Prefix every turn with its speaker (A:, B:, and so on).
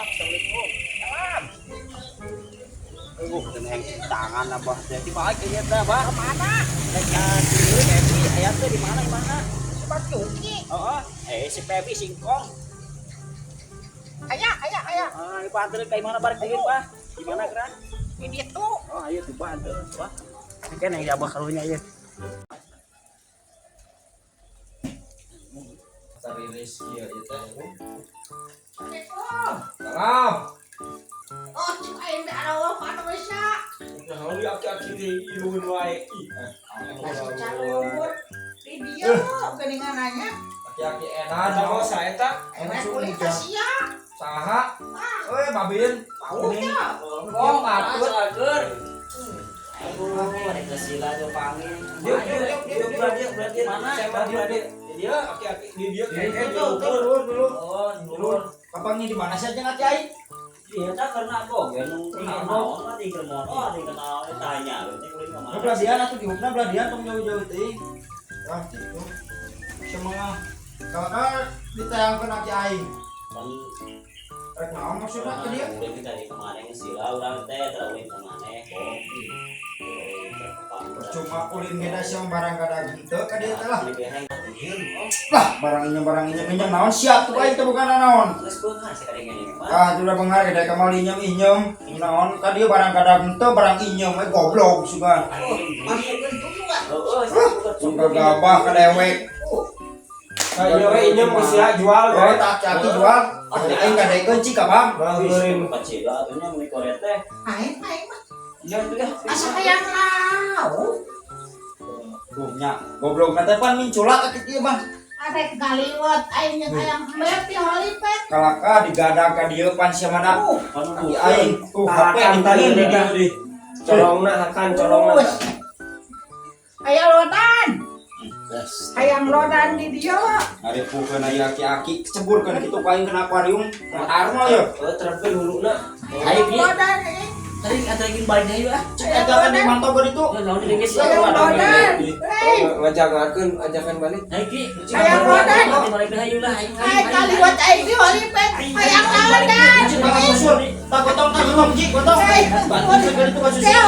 A: Assalamualaikum. Salam. Aduh, yang tangan abah teh. Dibalik ieu teh, Abah.
B: Kemana?
A: Rek ka dieu Pebi, aya teh di mana, di mana?
B: Si Basuki.
A: Oh, eh si Pebi singkong.
B: Aya, aya, aya.
A: Ah, dipanteun ka mana balik deui, Bah? Di mana geura?
B: Di ditu.
A: Oh, ayo tuh bantu, Bah. Kan yang abah karunya ieu.
C: Tariris ieu ieu teh.
B: Assalamualaikum.
C: Salam.
B: Oh, cik aing teh arwah ka Indonesia.
C: Nah, lu aki-aki di iluhun wae. Ih,
B: Kasih calur. Di dieu geuningan nanya.
C: Aki-aki edan mau saya eta.
B: Rek ulin ka sia.
C: Saha? Euy, babin.
B: Bau nya.
C: Oh, patut.
A: Agur. Aduh, rek sila jo panggil.
C: Dia dia dia dia dia dia
A: Mana?
C: Saya dia dia dia aki-aki di dia
A: Di
C: dulu dulu dulu.
A: Oh, dulu.
C: Kapannya di mana sih jeung aki aing?
A: Iya, tak karena aku ge nu
C: Karena
A: naon mah di keur mono, di kenal tanya, teh kuring ka mana.
C: Beladian atuh diukna beladian tong jauh-jauh teuing. Ah, gitu. Semua kalau kan ditayangkeun aki aing.
A: Kan
C: Rek naon maksudna ke dia?
A: Udah kita di kemana sila urang teh terus ka maneh.
C: Percuma ulin ge da sia barang kada henteu ka dieu teh lah.
A: Lah,
C: Lah, barang inyem inyem naon sia tuh aing teh bukan naon.
A: geus beunghar sakadenge ini mah.
C: Ah, itu udah bengar gede kamal inyem inyem. Naon ka dieu barang kada henteu barang inyem we goblok sugan.
B: Masukkeun juga.
A: Heeh,
C: Suka gabah ka dewek.
D: Iya we inyem ku sia jual
C: Oh, tak aki jual. Aing kadekeun cik ka Bang.
D: Bangeureun.
A: Kecil atunya mun koret teh.
B: Aing aing mah
A: Ya itu dah.
B: asa hayang lauk.
C: Tuh nya, goblok teh pan minculak ka kieu mah.
B: Arek ngaliwat aing jeung hayang embet di holipet.
C: Kalaka digadag ka dieu pan sia mana? Aki aing tuh HP
D: Hakan tadi
C: dibeli
D: di colongna hakan colongna.
B: Terus. Aya lodan. Hayang lodan di dieu.
C: Ngaripukeun aya aki-aki keceburkeun kitu ku aing kana akuarium. Arma ye.
D: Oh, terapkeun huluna.
A: Ayo
B: Hayang
A: Ki.
B: lodan eh.
A: Tadi anterin balik deui ah.
C: Cek eta kan di mantau geuh ditu.
A: Ya naon deui geus.
B: Hayang lodan. Hei,
D: Ngajangakeun ajakan balik.
A: Ayo Ki.
B: Hayang lodan.
A: Balik deui hayu lah.
B: Aing kaliwat aing di holipet. Hayang lodan.
C: Tak gotong tak gotong ji gotong.
B: Hei.
C: Bantu ke ditu ka susu.
B: Teo.